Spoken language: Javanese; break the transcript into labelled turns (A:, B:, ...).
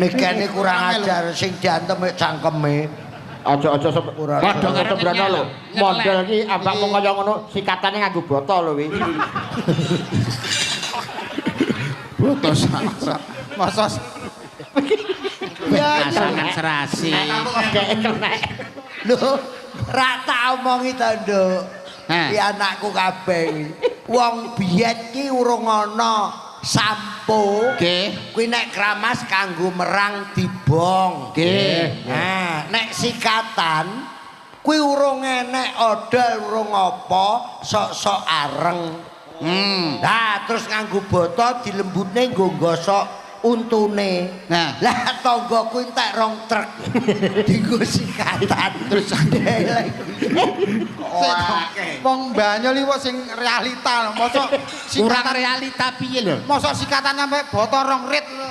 A: Nikene kurang ajar sing diantem mek cangkeme.
B: Aja-aja
A: Ora.
B: padha karo sembrana lho. Mondel iki ambakmu kaya ngono sikatane nganggo botol lho wi.
C: Boto sak. Masa
D: Pasangan serasi.
B: Kek kenek.
A: Lho, ra tak omongi to, Nduk.
D: Heh.
A: Ki anakku kabeh kuwi. Wong biyen ki urung ana sampo.
D: Nggih.
A: Kuwi nek kramas kanggo merang dibong.
D: Nggih.
A: Nah, nek sikatan kuwi urung enek odol, urung apa, sok-sok areng. Lah terus nganggo boto dilembutne nggo gosok untune.
D: Nah.
A: Lah tanggaku entek rong truk dienggo sikatan.
C: Terus wong Banyol iki sing realita lho. Mosok
D: Kurang
C: sikatan
D: realita piye lho?
C: Mosok sikatan sampe boto rong rit lho.